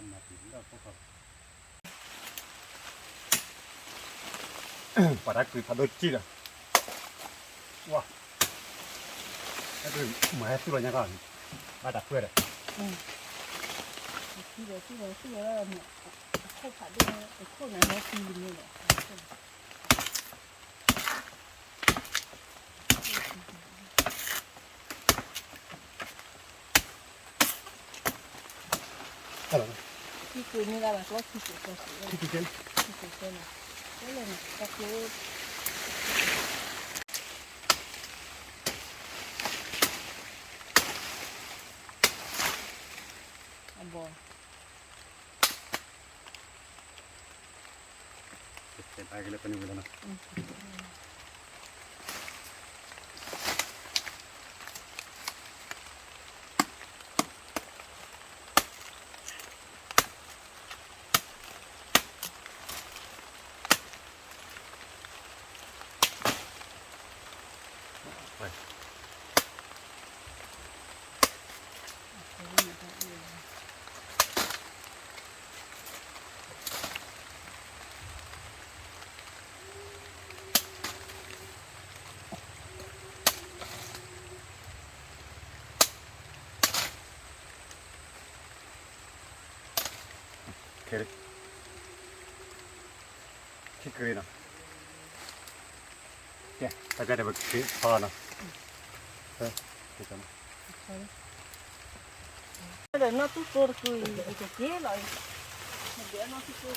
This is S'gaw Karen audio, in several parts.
ပှၤတၢ်ကွံဖးဒိၣ်ကံၢ်ဒီး, ဝါ, မၤဟဲသူၣ်လီၤညါကီၢ်, ဘၣ်တၢ်ကွဲၢ်ဒီး, အခိၣ်ဖးဒိၣ်, အခိၣ်န့ၣ်ဟဲသံလံန့ၣ်လီၤ. ခဲလံ, ခံကရံၣ်နီၤ, ကဲ, တၢ်ကဲတပက့ၤဖီနီၤ, ဒီးနီၢ်သူၣ်သိတကုၤအံၤ ပကက့ၤလီၤအံၤ, နီၢ်သူၣ်သိတကုၤလံနီၤ. တၢ်ဒုး, တၢ်ကၠီတကဲလဲၣ်. တၢ်ကၠီလၢ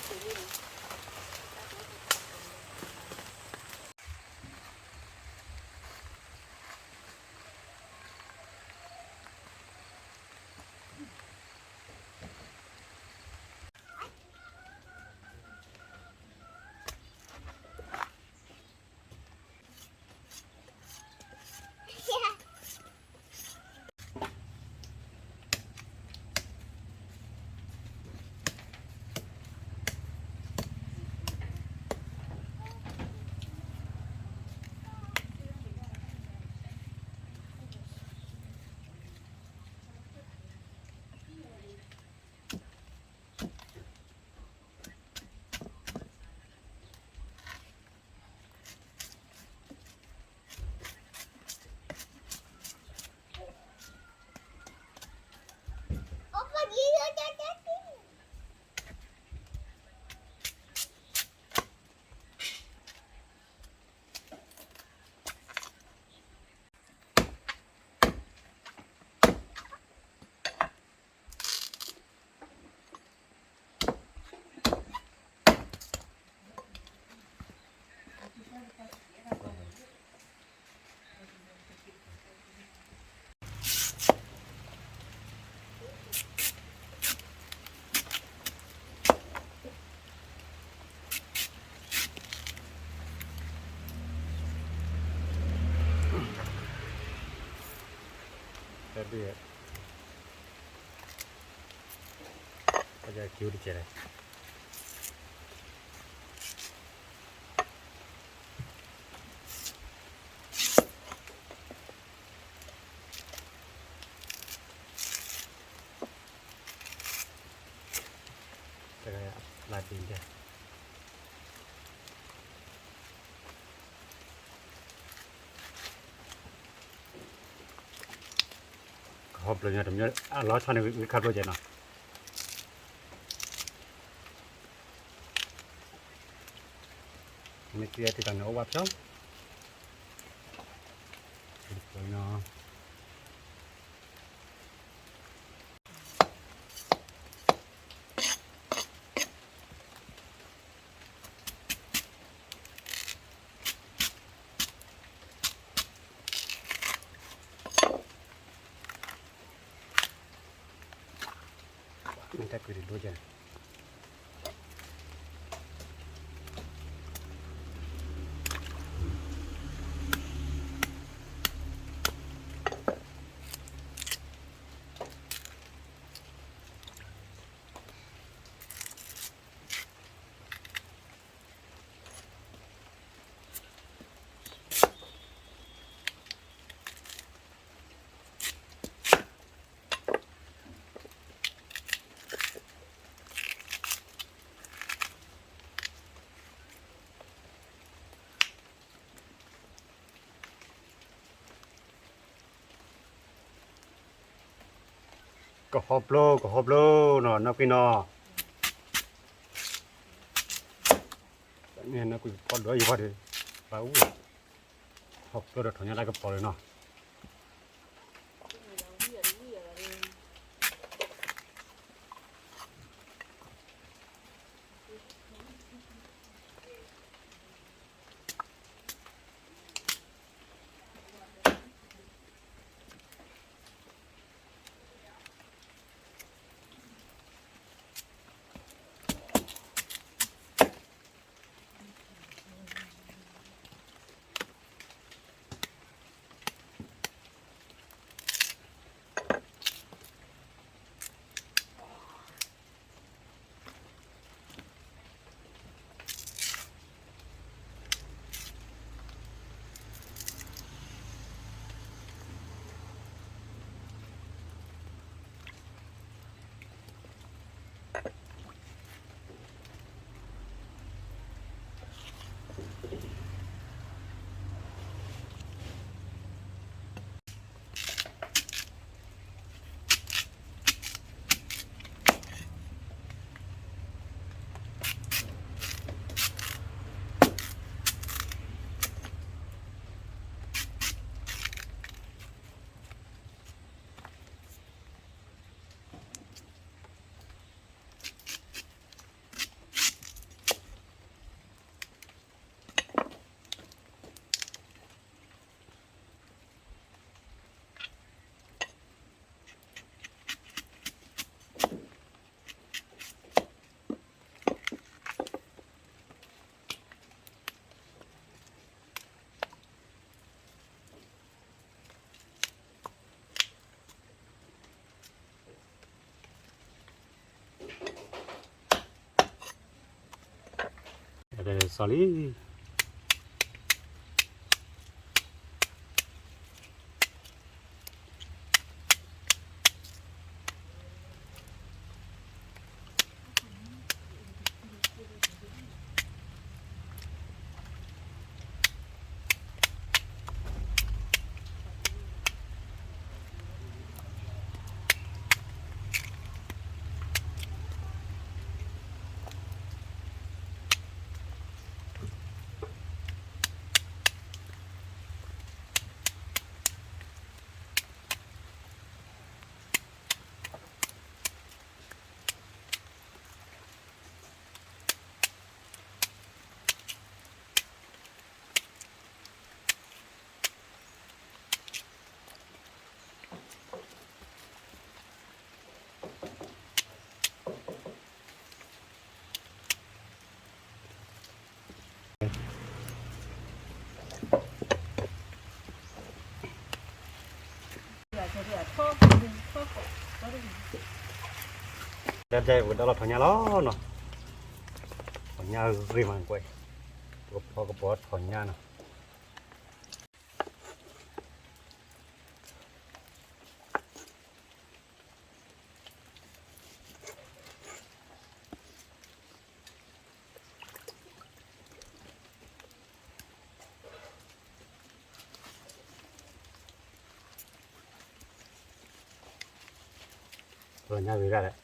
ဒ်န့ၣ်, ကဟီဖျိညီတမံၤ အလီၤဆီန့ၣ်ဂ့ၤခါဖျိကဲနီၤ. မ့ၢ်က့ၤတကးန့ၣ် အိၣ်ဝါဖျိ, ဖျိနီၤ. မ့ၢ်တၢ်ကွံတဒိကဲန့ၣ် တၢ်ဒုး, ကဟီပျိ ကဟီပျိနီၤ နီၢ်ကွံာ်နီၤ, နီၢ်ကွံာ်ဖီဒိၣ်ယံၤဖီဒိၣ်, ဘၣ်အူ, ဟီပျိဒီးထီၣ်ညါတၢ်ကပီၤလံနီၤ. စီၤလံ ဒ်ဝဲဒၣ်လီၤထီၣ်ညါလီၤနီၤ, ထီၣ်ညါဂ့ၤမးကွဲး, ပကဖီကပီၤထီၣ်ညါနီၤ. ထီၣ်ညါဂ့ၤဒၣ်လဲၣ်.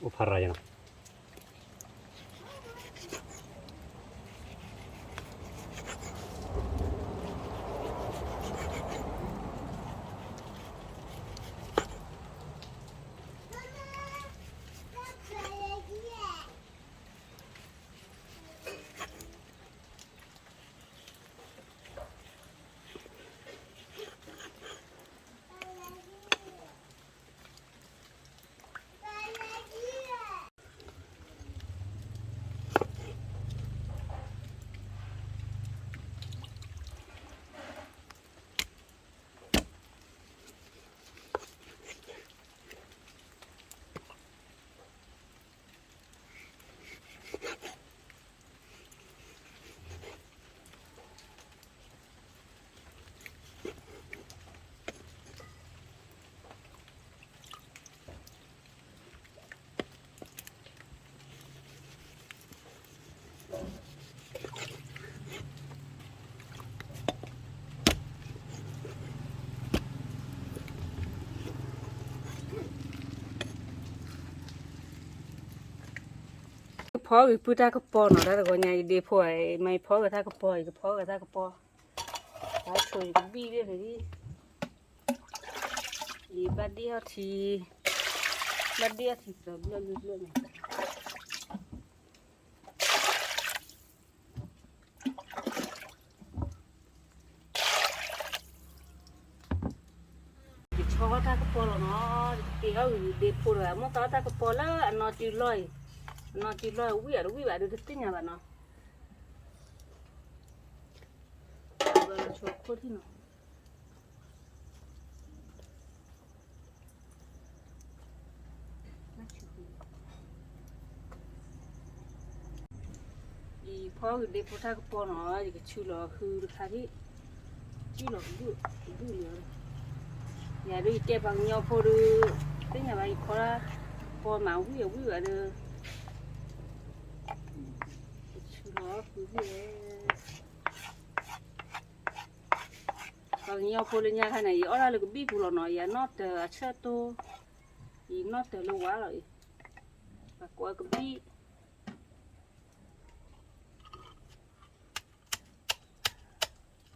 အိၣ်ဖးရၤယၤနီၤ. ဖီဂ့ၤပုၢ်တၢ်ကပီၤနီၤ, တၢ်တဂီၤညါယဒ့ဖိဧါ, မ့ၢ်ယဖီဂ့ၤတၢ်ကပီၤ, ယကဖီဂ့ၤတၢ်ကပီၤ, ဘၣ်ဆိယကဘံၣ်ဒၣ်န့ၣ်, ယဘၣ်ဒ့ၣ်အီထံ, ဘၣ်ဒ့ၣ်အီထံသၢဘျၢၣ်လွံၢ်ဘျၢၣ်န့ၣ် ယဆီထီၣ်တၢ်ကပီၤလီၤနီၤ, ယကတ့အီၣ်ဂ့ၤဒ့ဖိတဂၤ, မိၢ်သးအီၣ်တၢ်ကပီၤလၢအနီၢ်စုလီၢ်အံၤ, အနီၢ်စုလီၢ်အံၤ ဝံၣ်အီၤတဝံၣ်ဘၣ်ဒီးတသ့ၣ်ညါဘၣ်နီၤ, ဘၣ်လီၤဆိခိၣ်ထံၣ်နီၤ. ယဖီဂ့ၤဒ့ဖိတၢ်ကပီၤနီၤ, ယကဆူလီၤဃုတခါထံၣ်, ဆူလီၤကဒုၣ်ကဒုၣ်လံ, ယၤဒုးယကဲပှၤကညီဖိဒီး, သ့ၣ်ညါဘၣ်ယဖီတၢ်ကပီၤမးဝံၣ်အဝံၣ်ဘၣ်ဒီး, ယဆူလီၤဃုဖဲ ပှၤကညီဖိလၢညါခါန့ၣ် ယအီၣ်ဒၣ်လၢကဘံၣ်ပူၤလီၤနီၤ, ယနီၣ်တၢၤအဆၢတိ, ယနီၣ်တၢၤလၢဝါလီၤအံၤ, ပှၤကိးအကဘံၣ်,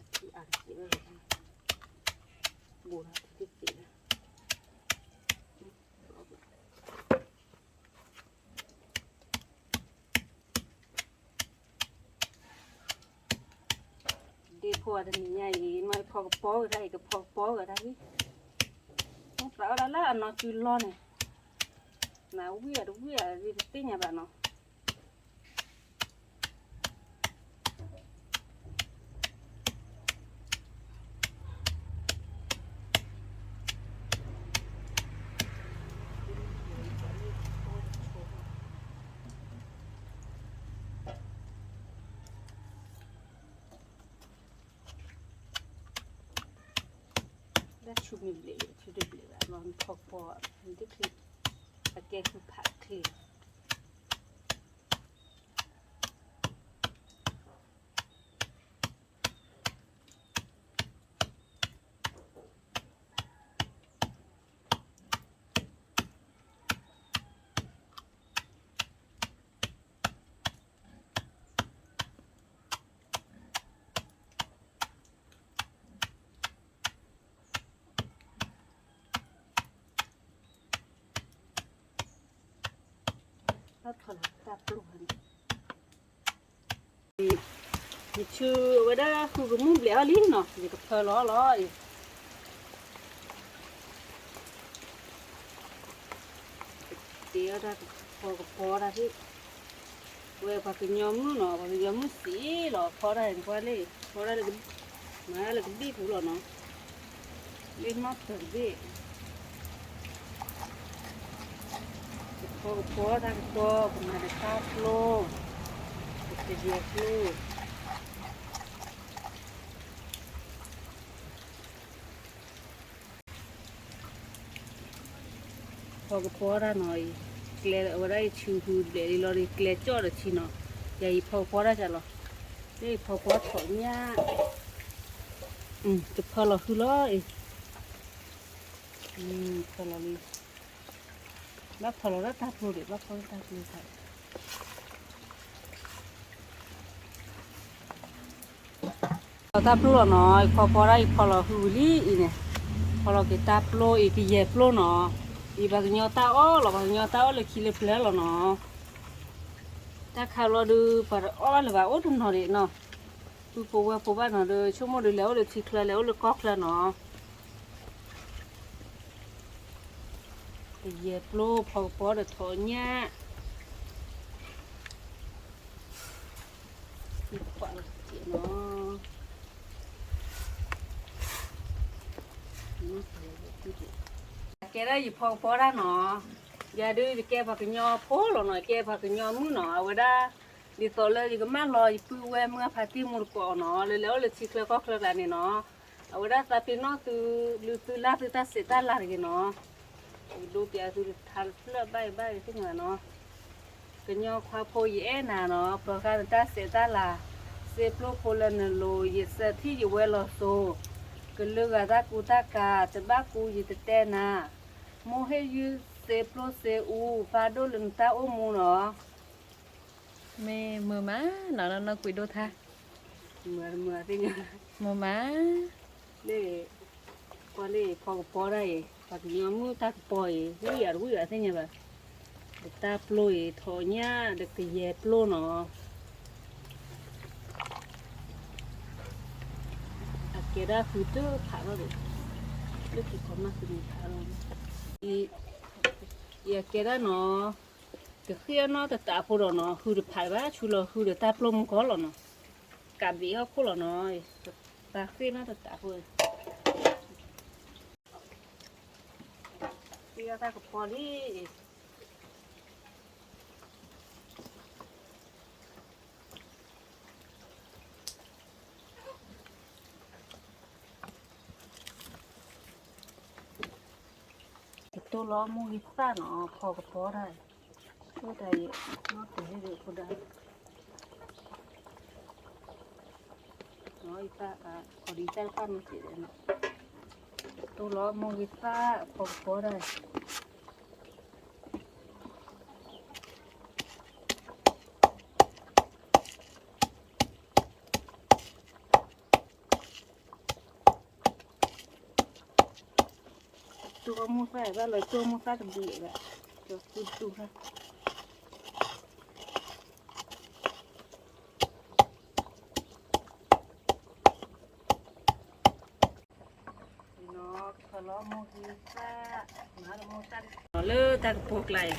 အထံအါတက့ၢ်, ဘူးလီၤတက့ၢ် ဒ့ဖိအတနံၤညါအံၤ မ့ၢ်ဖီကပီၤဝဲဒၣ်အံၤ ကဖီကပီၤဝဲဒၣ်လံ, မ့ၢ်သးအီၣ်ဒၣ်လၢအနီၢ်စုလီၢ်န့ၣ်, နဝံၣ်အတဝံၣ်အတသ့ၣ်ညါဘၣ်နီၤ. လၢဆူမ့ၢ်ဘျဲး ဆူတဘျဲးဘၣ် လီၤဖီကပီၤ မ့ၢ်တချ့ အကဲဃုဖးချ့ ဘၣ်ဖၢလီၤတၢ်ပျိၢ်န့ၣ် ယဆူအဝဲဒၣ်ဃုကမူၣ်ဘျဲးအီၤလံနီၤ ယကဖၢလီၤလီၤအံၤ တ့အီၣ်တၢ်ကဖီကပီၤတၢ်ဟ့ၣ် ဝဲပှၤကညီမုၣ်နီၤ ပှၤကညီမုၣ်စံးလီၤ ဖီတၢ်အံၤနကွၢ်လံ ဖီတၢ်လၢ မၤတၢ်လၢကဘံၣ်ပူၤလီၤနီၤ လၢနီၢ်တၢၤတဘ့ၣ် ကဖီကပီၤတၢ်ကပီၤ ကမၤတၢ်တၢ်ပျိ ကယဲၢ်ပျိ ဖီကပီၤတၢ်နီၤအံၤ ကျဲအဝဲဒၣ်အံၤဆူဟူဘျဲးလံလီၤဒီး ကျဲကၠီၣ်ဒီးဆံနီၤ ယၤအံၤဖီကပီၤတၢ်စၢ်လီၤ လၢအံၤဖီကပီၤထီၣ်ညၣ် တဖၢလီၤဃုလီၤအံၤ ဖၢလီၤလံ ဘၣ်ဖၢလီၤလၢတၢ်ပျိဒီး ဘၣ်ဖၢလီၤတၢ်ပျိ ဖီတၢ်ပျိလီၤနီၤ ယဖီဖီတၢ်အံၤဖီလီၤဃုဝံၤလံအံၤန့ၣ် ဖီလီၤက့ၤတၢ်ပျိအံၤကယဲၢ်ပျိနီၤ အံၤပှၤကညီတၢ်အီၣ်လီၤ ပှၤကညီတၢ်အီၣ်လၢခံလၢပျၢၤလီၤနီၤ တၢ်ခါဘျီဒုး ပှၤတအီၣ်ဘၣ်လၢၤဘၣ်အိၣ်တနီၤဒံးနီၤ ပုၢ်ဖိဝဲၢ်ဖိဘၣ်နီၤဒီး ဆိကမိၣ်ဒုးလဲၤအိၣ်လၢထံချၢလဲၤအိၣ်လၢကီၢ်ချၢနီၤ ကယဲၢ်ပျိဖီကပီၤဒီးထီၣ်ညၣ် သံကွၢ်လီၤက့ၤနီၤ ကဲဒၣ်ယဖီကပီၤတၢ်နီၤ ယၤဒုးယကဲပှၤကညီဖိလီၤနီၤ ယကဲပှၤကညီမုၣ်နီၤ အဝဲဒၣ် ဒ်သိးလၢယကမၢလီၤယပုၢ်ဝဲၢ်မုၢ်အဖါတံၢ်မူတကိးနီၤ လၢလဲၤအိၣ်လၢထံချၢကီၢ်ချၢကျါန့ၣ်နီၤ အဝဲဒၣ်သးပ့ၤနီၣ်သု လုၢ်သုလၢ်သုတၢ်ဆဲးတၢ်လၤတဂ့ၤနီၤ ယဒိပျးသုတထါတဖျၢၣ်ဘၣ်အံၤဘၣ်အံၤသ့ၣ်ညါနီၤ ကညီခွါဖိယအဲၣ်နၤနီၤ ပှၤဃါနတၢ်ဆဲးတၢ်လၤ စ့ပျိဖိလၢနလိၤ ယစၢထံၣ်ယဝဲလီၤစိၤ ကလုာ်ဂၤတၢ်ကူတၢ်ကၤ တဘၣ်ကူယတတဲနၤ မိၢ်ဟ့ၣ်ယုၢ်စ့ပျိစ့အူ ဖးဒိၣ်လၢနတၢ်အိၣ်မူနီၤ မ့ၢ်မုာ်မးနီၤ နီၢ်ကွံာ်ဒိၣ်ထါ, မုာ်မး, လၢ ကွၢ်လၢဖီကပီၤတၢ်အံၤ ပှၤကညီမုၢ်တၢ်ကပီၤအံၤ ဝံၣ်အါတဝံၣ်အါသ့ၣ်ညါဘၣ်, ဒီးတၢ်ပျိအံၤ ထီၣ်ညၣ်ဒီးကယဲၢ်ပျိနီၤ, အကဲဒၣ်ဃုတဖးလီၤဒီး လၢခံခီမးဃုတဖးလီၤ, အံၤအကဲဒၣ်နီၤ, ကဃ့အီၣ်နီၢ်တတးဖိဒီးနီၤ ဃုတဖးဘၣ် ဆူလီၤဃုဒီးတၢ်ပျိမုၢ်ကီၢ်လီၤနီၤ, ကးဘ့းဟီၣ်ခိၣ်လီၤနီၤ, ပဃ့နီၢ်တတးဖိ ဃ့အီၣ်တၢ်ကပီၤလံ, ကတိၢ်လီၤမိၢ်ဂ့ၤသၣ်နီၤ ဖီကပီၤတၢ်, အတၢ်အံၤ နီၢ်တ့ၢ်လၢဒုးဖိဒါ အံၤသၣ် ခီဒံးတၢ်တဖၣ်မ့ၢ်က့ၤဒီးနီၤ, ကတိၢ်လီၤမိၢ်ဂ့ၤသၣ် ဖီကပီၤတၢ် တူၢ်မိၢ်သၣ်ဘၣ်လီၤ တူၢ်မိၢ်သၣ်တဘျုးဘၣ်, ဒီးတူၢ်တူၢ်သၣ် ဖီလီၤမိၢ်ဂ့ၤသၣ်, မၤလၢမိၢ်သၣ်လၢတၢ်ကပီၤကျါအံၤ,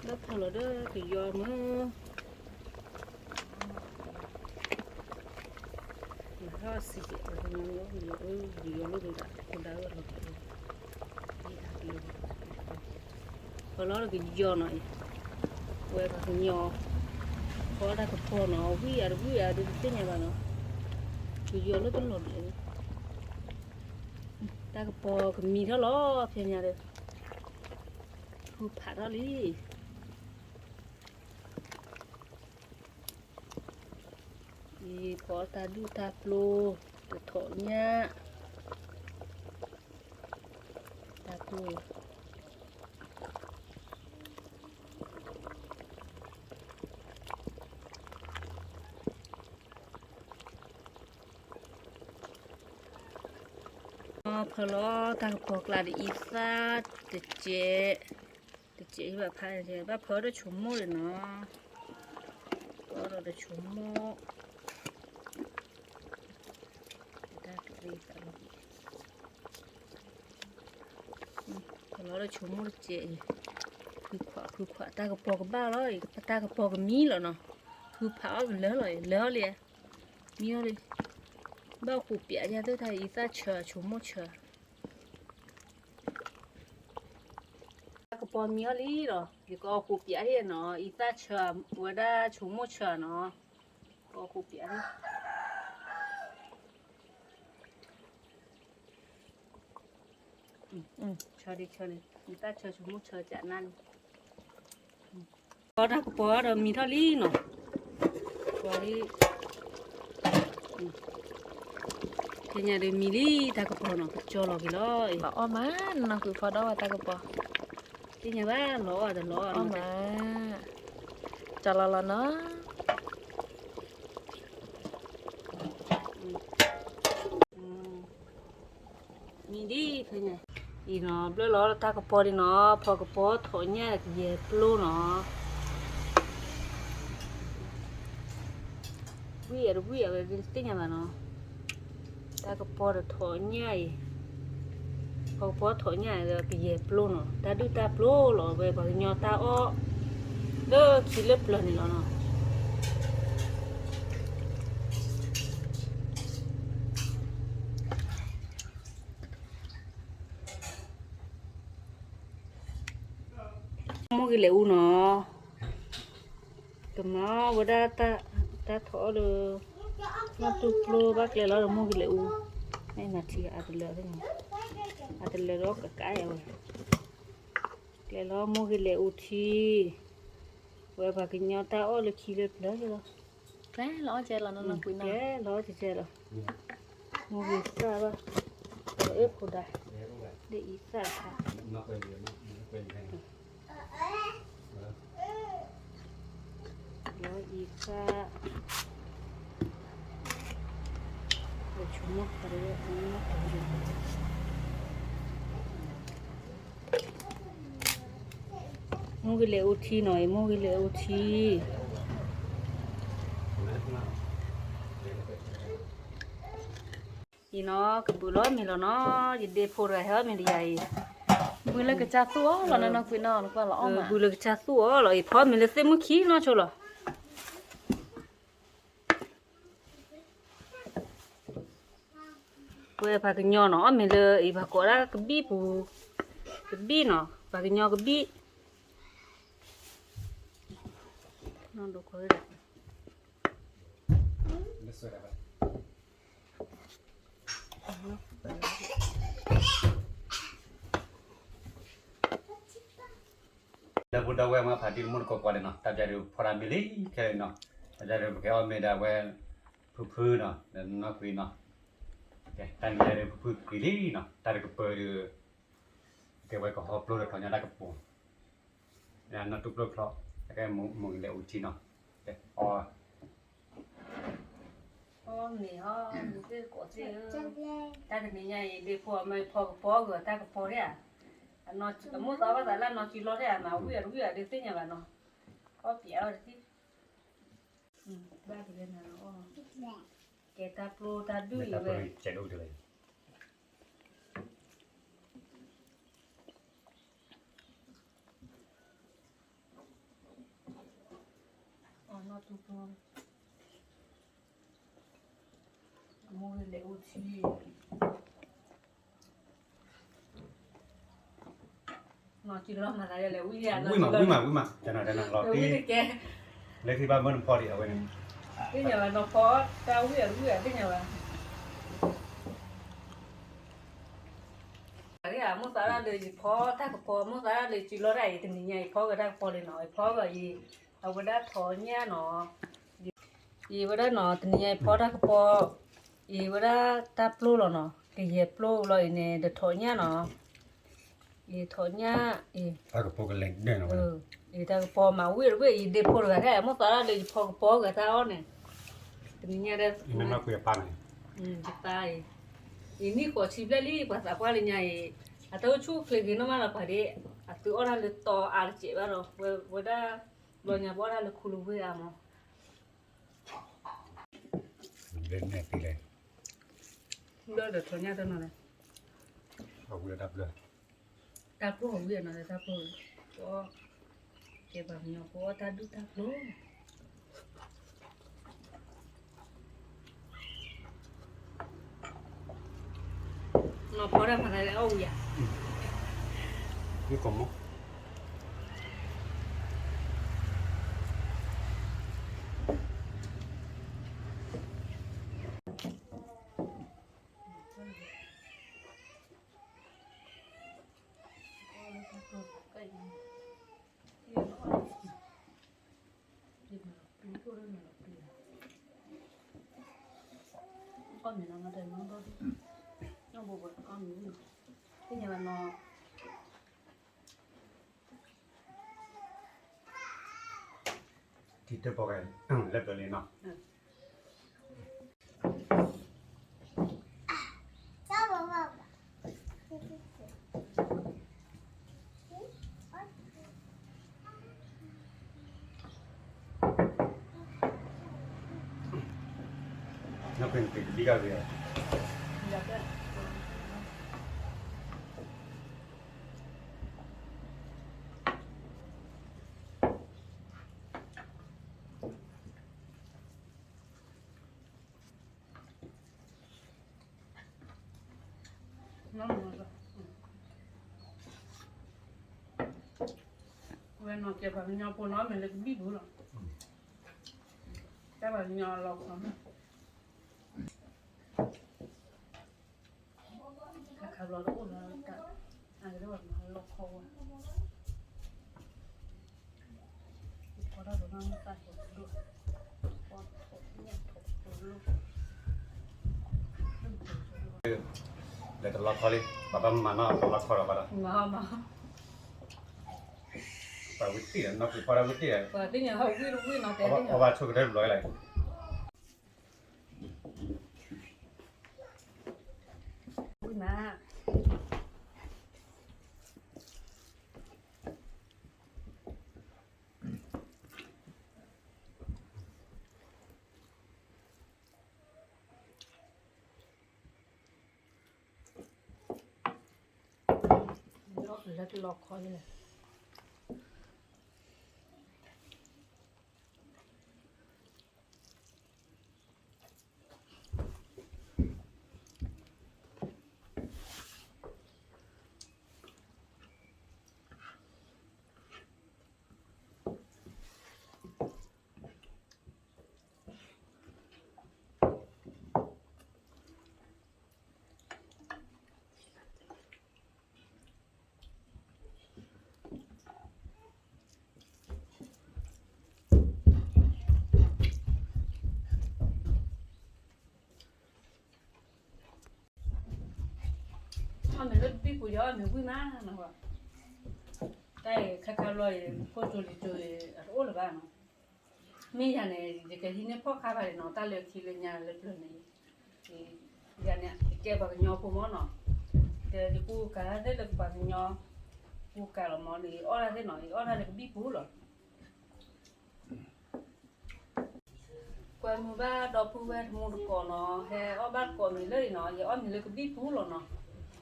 လၢဖီလီၤဒီးကယီမုၢ် ထီၣ်စံးကဲး ပှၤကညီလီၤ ကယီလၢကယီလၢကဒါ ကဒါဝဲလီၤ ဖီလီၤဒီးကယီနီၤအံၤ, ဝဲပှၤကညီ ဖီတၢ်ကပီၤနီၤ ဝံၣ်အါတဝံၣ်အါဒီးတသ့ၣ်ညါဘၣ်နီၤ, ကယီလၢတလီၤဘျဲး, တၢ်ကပီၤကမံထီၣ်လီၤ ဖဲညါဒီး ဃုဖးထီၣ်လံ အံၤဖီတၢ်ဒူၣ်တၢ်ပျိ, တထီၣ်ညၣ်, တၢ်ပျိ, ဖီလီၤတၢ်ကပီၤကျါဒီးအံသၣ်တစဲး, တစဲးဘၣ်ဖးန့ၣ် ဘၣ်ဖီဒီးဆိမိၣ်ဒီးနီၤ, ဖီဒီးတဆိမိၣ်, တၢ်ကရံၣ်သးလီၤ, ဖီလီၤဒီးဆိမိၣ်တစဲးအံၤ, ဖုခွးဖုခွး တၢ်ကပီၤကဘၣ်လီၤအံၤ တၢ်ကပီၤကမံလီၤနီၤ, ဖုဖးအီၣ်ကလၢာ်လီၤအံၤ လၢာ်အီၤလံ, မံအီၤလံ, ဘၣ်ဃိးပျးယၤသ့ၣ်တၢ်အံၤသၣ်ဆၢ ဆိမိၣ်ဆၢ တၢ်ကပီၤမံအီၤလံလီၤ, ယကအီၣ်ဃိးပျးဟ့ၣ်နီၤ, အံသၣ်ဆၢဝဲဒၣ်ဆိမိၣ်ဆၢနီၤ, ကအီၣ်ဃိးပျးဟ့ၣ်, ဆၢလံ ဆၢလံ, အံသၣ်ဆၢဆိမိၣ်ဆၢကနၣ်လံ, ဖီတၢ်ကပီၤဒီးမံထီၣ်လံနီၤ, ဖီလံ, ဖဲညါဒီးမံလံတၢ်ကပီၤနီၤ, ကကၠီလီၤက့ၤလီၤ, ပအီၣ်မးနီၤ ဃုဖီဒီးဝဲတၢ်ကပီၤ, သ့ၣ်ညါဘၣ်လီၤအီၣ်တလီၤအီၣ်မး, ကၠီလီၤလီၤနီၤ မံဒံးဖဲန့ၣ်, အံၤနီၤ ဘျၢလီၤတၢ်ကပီၤဒံးနီၤ, ဖီကပီၤထီၣ်ညၣ်ဒီးကယဲၢ်ပျိနီၤ, ဝံၣ်အတဝံၣ်အဝဲသ့ၣ်ညါဘၣ်နီၤ, တၢ်ကပီၤဒီးထီၣ်ညၣ်အံၤ, ဖီကပီၤထီၣ်ညၣ်ဒီးကယဲၢ်ပျိနီၤ, တၢ်ဒူၣ်တၢ်ပျိလီၤဝဲပှၤကညီတၢ်အီၣ်, လၢခံလၢပျၢၤန့ၣ်လီၤနီၤ. မိၢ်ဂ့ၤလဲၤအူနီၤ, ကမၤဝဲဒၣ်တၢ်ထီၣ်အီၣ်ဒီး, နီၢ်တူၢ်ပျိဘၣ်ကျဲလီၤဒီးမိၢ်ဂ့ၤလဲၤအူ, မ့ၢ်မၤထံအတလၢာ်သ့ၣ်ညါ, အတလၢာ်ဒီးကကါယၤဝဲ, ကျဲလီၤမိၢ်ဂ့ၤလဲၤအူထံ, ဝဲပှၤကညီတၢ်အီၣ်လၢခံလၢပျၢၤလီၤ. ကျဲလီၤအီၣ်ကဲလီၤနီၢ်နီၢ်ကွံာ်နီၤ, ကျဲလီၤအီၣ်ကဲလီၤ, မိၢ်ဂ့ၤသၣ်ဘၣ်, ဒီးအ့ၣ်ဖိဒါ, လၢအံသၣ်ခါ, အ့ၣ် အံၤခါ, ပဆိကမိၣ်တဝဲ, မိၢ်ဂ့ၤလဲၤအိၣ်ထံနီၤ, အံၤမိၢ်ဂ့ၤလဲၤအိၣ်ထံ အံၤနီၤ ကဘုးလီၤမ့ၤလီၤနီၤ, ယဒ့ဖိတဂၤဟဲအီၣ်မ့ၤဒီးယၤအံၤ, ဘုးလၢကစၢ်သူၣ်အီၤလီၤ နီၢ်နီၢ်ကွံာ်နီၤ, နကွၢ်လီၤအီၣ်မး, ဘုးလၢကစၢ်သူၣ်အီၤလီၤ, အံၤဖီမ့ၤလၢသ့ၣ်မုၣ်ခံနီၤဆိလီၤ. ဝဲပှၤကညီနီၤ အီၣ်မ့ၤလၢအံၤ ပှၤကိးဒၣ်ကဘံၣ်ပူၤ, ကဘံၣ်နီၤ ပှၤကညီကဘံၣ်, နီၢ်ဒိးခွဲးဝဲဒၣ် ဒီပုၢ်ဒီဝဲၢ်မး ဖးတံၢ်တမူတကိးကိးဂၤဒဲးနီၤ, တၢ်ပျၢ်ဒုးဖီတၢ်မ့ၢ်လံခဲလၢာ်နီၤ, တၢ်ပျၢ်ဒုးပကဲအီၣ်မ့ၤဒၣ်ဝဲ ဖုဖုနီၤ, နီၢ်နီၢ်ကွံာ်နီၤ, တၢ်မ့ၢ်ဒၣ်ဒုးဖုဖုကွံာ်လံနီၤ, တၢ်တကပၤဒုး ကဲဝဲကဟီပျိလၢထီၣ်ညါတၢ်ကပီၤ, နီၢ်တူၢ်ပျိဖျီ, အကဲမိၢ်ဂ့ၤလဲၤအိၣ်ထံနီၤ, အီ အီၣ်မ့ၤဟီ, မ့ၢ်သ့ၣ်ကိးသ့ၣ်ဧၢ, တၢ်တနံၤညါအံၤ ဒ့ဖိအမ့ၢ်ဖီကပီၤဂ့ၤတၢ်ကပီၤဒၣ်ဧါ, အမိၢ်သးဘၣ်သးလၢနီၢ်ကံလီၤဒၣ်ဧါ, မၤဝံၣ်အီၤတဝံၣ်အီၤဒုးသ့ၣ်ညါဘၣ်နီၤ, အီၣ်ပျဲအီၤတသ့, ဘၣ်ကလဲၤနၤလီၤအီၣ်, ကဲတၢ်ပျိတၢ်ဒုၣ်အံၤဝဲ အီၣ်နီၢ်တူၢ်ပျိ, အမိၢ်ဂ့ၤလဲၤအိၣ်ထံ, နီၢ်ကံလီၤမၤသးလဲၤဝံၣ်ယၤ, ဝံၣ်မး ဝံၣ်မး ဝံၣ်မး, တနၤတနၤလီၤတံၢ်, ဝံၣ်တကဲ, လၢခံဘၣ်မၢနဖီဒံးအဝဲန့ၣ်, သ့ၣ်ညါဘၣ်နီၢ်ဖီ, တၢ်ဝံၣ်အီၤတဝံၣ်အီၤသ့ၣ်ညါဘၣ် အမိၢ်သးဒၣ်လၢယဖီတၢ်ကပီၤ, မိၢ်သးဒၣ်လၢကံလီၤဒၣ်အံၤ တနံၤညါအံၤဖီက့ၤတၢ်ကပီၤလံနီၤ, ယဖီက့ၤအံၤ, အဝဲဒၣ်ထီၣ်ညၣ်နီၤ, အံၤဝဲဒၣ်နီၤ တနံၤညါအံၤဖီတၢ်ကပီၤ, အံၤဝဲဒၣ်တၢ်ပျိလီၤနီၤ, ကယဲၢ်ပျိလီၤအံၤန့ၣ် ဒီးထီၣ်ညၣ်နီၤ, အံၤထီၣ်ညၣ်, တၢ်ကပီၤကလဲၤဒၢၣ်နီၤ, အံၤတၢ်ကပီၤမၤဝံၣ်တဝံၣ်အံၤ ဒ့ဖိတဂၤခဲ မိၢ်သးဒၣ်လၢယဖီကပီၤက့ၤတၢ်အီၣ်န့ၣ်, တနံၤညါဒီး ယပၢ်အံၤ, ယနံၣ်ဃိးဆံဘျဲၣ်လံ ပှၤသးပှၢ်လၢညါအံၤ, အတအိၣ်ဆူၣ်အိၣ်ချ့က့ၤနီၢ်မးလီၤပှၤဒ့, အသုအီၣ်တၢ်လၢတီအါတစဲးဘၣ်ဒီး, ဝဲဒၣ်, ဘျီညါပအီၣ်တၢ်လၢခူလၢဝ့ၢ်အါမး, ဘျၢနဲၣ်သံလဲၣ်, ဘျၢဒီးထီၣ်ညၣ်တနီၤလဲၣ်, အဝံၣ်တၢ်ဘျၢ တၢ်ပျိအဝံၣ်အနီၤ တၢ်ပျိ, ပအီၣ်, ကဲပှၤကညီပအီၣ်တၢ်ဒုၣ်တၢ်ပျိ, နီၢ်ဖီဒၣ်မၤသးလၢအီၣ်ဝံၤဧါ, မ့ၢ်ကီၢ်မီၢ် ထံတဘိကဲ လၢပျၢၤလံနီၤ. ဝဲနီၢ်ကဲပှၤကညီဖိနီၤ မ့ၢ်လၢကဘံၣ်ပူၤလီၤ. တၢ်ပှၤကညီအလီၢ်ခီမး အခါဘျီတအိၣ်လၢတၢ် အကဲဝဲမၤလီၢ်ခီဝဲ လဲၤတလီၢ်ခီလံ ပှၤဘၣ်မၤနီၢ်တလီၢ်ခီဒီးဘၣ်ဒီး မၤမၤ ပ ပှၤဝံတ့ၢ်ဒီး နီၢ်က့ၤဖီဒၣ်ဝံတ့ၢ်ဒီး ပှၤသ့ၣ်ညါဟီၣ်ဝံတဝံနီၤ တဲသ့ၣ်ညါ အီၣ်ဘၣ်ဆိကတၢၢ်တဘျီလၢ ဝံမး လၢကလီခီလဲၣ် အီၣ်မ့ၤလၢတဘံၣ်ပူၤ ယအီၣ်မ့ၤဝံၣ်မးနီၤ, တၢ်အံၤခါခါဘျီအံၤ ခိၣ်ကၠိလံၤကၠိအံၤ အတအိၣ်လၢၤဘၣ်နီၤ, မ့ၢ်ယၤန့ၣ် ယကဟံးန့ၢ်ဖီၣ်ခါဘၣ်န့ၣ်နီၤ, တၢ်လၢခံလၢညါလၢပျၢၤန့ၣ်, ယၤန့ၣ် ယကဲပှၤကညီဖိမးနီၤ, ဒီးယကူကၤသ့ၣ်လၢပှၤကညီ ကူကၤလီၤမးန့ၣ် ယအီၣ်ဒၣ်သ့ၣ်နီၤ, ယအီၣ်ဒၣ်လၢကဘံၣ်ပူၤလီၤ. ကွဲမုာ်ဘၣ်ဒီပုၢ်ဝဲၢ်တမူတကိးနီၤ, ဟဲအီၣ်ဘၣ်တကိးမ့ၤလၢအံၤနီၤ, ယအီၣ်မ့ၤလၢကဘံၣ်ပူၤလီၤနီၤ,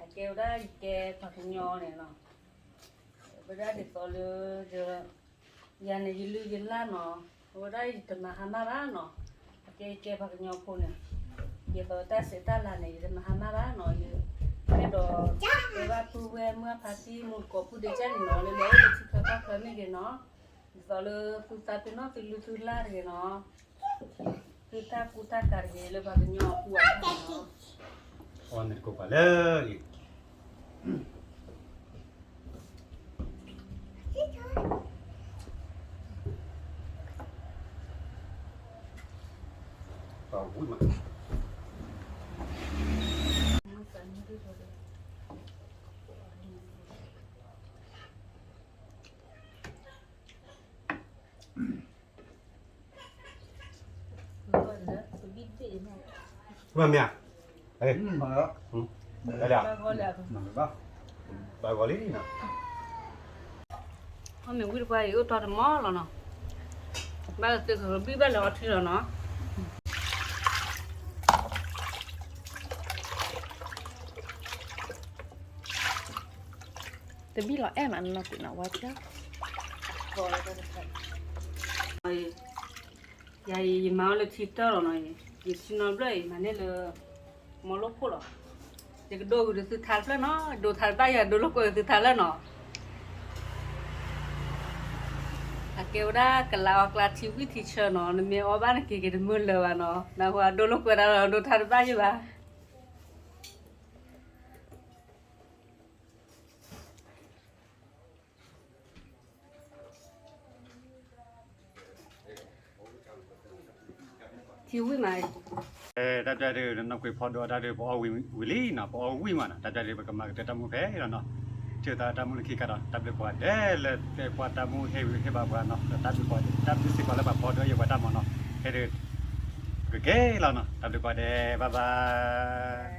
အကဲဝဲဒၣ်ယကဲပှၤကညီန့ၣ်နီၤ, ဝဲဒၣ်ဒ်သိးလၢ ယၤန့ၣ် ယလုၢ်ယလၢ်နီၤ, အဝဲဒၣ်ယတမၤဟါမၢ်ဘၣ်နီၤ, အကဲယကဲပှၤကညီဖိန့ၣ်, ယသိးတၢ်ဆဲးတၢ်လၤန့ၣ် ယတမၤဟါမၢ်ဘၣ်နီၤ, ယအဲၣ်ဒိး တဲဘၣ်ပုၢ်ဝဲၢ်မုၢ်အဖါတံၢ်မူတကိးပုၢ်ဒ့ကၢ်န့ၣ်နီၤ, လၢလဲၤအိၣ်လၢထံချၢကီၢ်ချၢမ့ၢ်ဂ့ၤနီၤ, ဒ်သိးလၢသုသးပ့ၤနီၣ်သုလုၢ်သုလၢ်တဂ့ၤနီၤ, သုတၢ်ကူတၢ်ကၤတဂ့ၤ လၢပှၤကညီအပူၤအဖီခိၣ်နီၤ. အီၣ်န့ၣ်တကိးပှၤလၢအံၤ ပှၤဝံၣ်မး မ့ၢ်မ့ၢ်ဧါ, ဘၣ်ဂီၤလံနီၤ, ဘၣ်ဂီၤလံနီၤ, အီၣ်မ့ၤဝံၣ်တပှၢ်အံၤ အိၣ်တီတမီၢ်လီၤနီၤ, ဘၣ်လၢသုကဘံၣ်ဘၣ်လၢအီထံလီၤနီၤ. တဘံၣ်လီၤအဲၣ်မးနီၤ ကွံာ်နီၤ ဝါဆၢ ယၤအံၤ ယမၤအီၣ်လၢထံတၢၢ်လီၤနီၤ, ယဆ့ၣ်နီၤဘျၢၣ်အံၤ မၤန့ၢ်လၢ မီလိၣ်ခိၣ်လီၤ, ယကဒိက့ၤသုထါတဖျၢၣ်နီၤ, ဒိထါတဘၣ်ယၤ ဒိလိာ်ကွဲသုထါလၢနီၤ. အကဲဝဲဒၣ်ကလးအီၣ်ကျါထံဝံၣ်ထံဆၢနီၤ, နမ့ၢ်အီၣ်ဘၣ်နက့ၤက့ၤတမုာ်လၢၤဘၣ်နီၤ, နဟူအဒိလိာ်ကွဲတၢ်လီၤ ဒိထါတဘၣ်ယၤဘၣ်. ထံဝံၣ်မး, တၢ်ပျၢ်ဒုး နီၢ်ကွ့ၤဖီဒိၣ်တၢ်ဒုး ပအီၣ်ဝံၤလံနီၤ, ပအီၣ်ဝံၤမးနီၤ, တၢ်ပျၢ်ဒုး ပကမၤကတၢၢ်တၢ်မူဖဲအံၤလီၤနီၤ, ဆၢသးတၢ်မူလၢခံခါဒီး တၢ်ဘျုးပှၤဒဲးလၢတဲပှၤတၢ်မူဟ့ၣ်ဂံၢ်ဟ့ၣ်ဘါပှၤနီၤ, ဒီးတၢ်ဘျုးပှၤ တၢ်ဘျုးစ့ၢ်ကီးလၢပှၤဖီဒိၣ်ယဲပှၤတၢ်မူနီၤ, ဟဲဒုး ပကက့ၤလီၤနီၤ, တၢ်ဘျုးပှၤဒဲး bye bye.